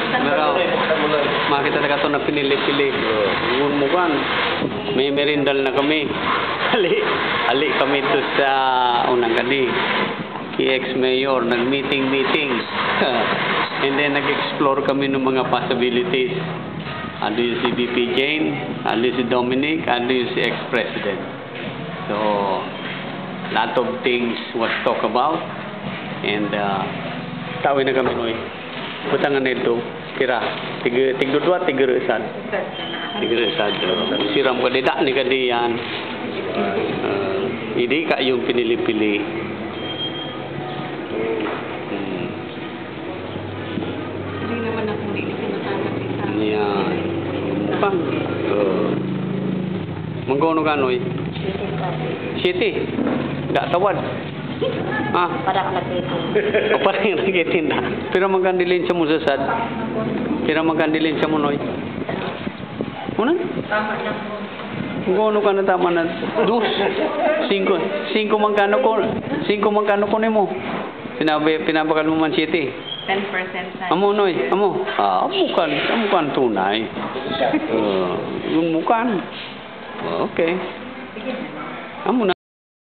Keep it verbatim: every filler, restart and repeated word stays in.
Mera, makita na kato na pinili-pili. Ngunu mo kan, me-, merindal na kami. Ali, ali kami tu sa unang kadi. Ki ex-mayor, nag-meeting-meeting. And then nag-explore kami ng mga possibilities. Adu yu si V P Jane, adu yu si Dominic, adu yu si ex-president. So, lot of things was talk about. And, uh, tawi na kami, Noy. Butangan na ito. Tira. Tig-, tigdudwa, tigresad. Tigresad. Siram kadi, da ni kadi yan. Uh, idi ka yung pinili-pili. Hmm. Hindi naman ako, hindi ko natanggap isa. Yan. Pang. Uh, mangkono ka, Noy? City. Da tawad. Ah. Para ka nagtitin. O, para ka nagtitin da. Pira man kan dilin sa mo sa sad? Pira man kan dilin sa mo, Noy? Una? Tama na. Ngunu ka na tama na? Dos. Singko. Singko man kanu ko, singko man kanu ko nimo. Pinabe-, pinabakal mo man siyete. Ten percent na. Amo, Noy, amo. Ah, amo kan, amo kan tunay. Ah, ngunu kan. Okay. Amo na.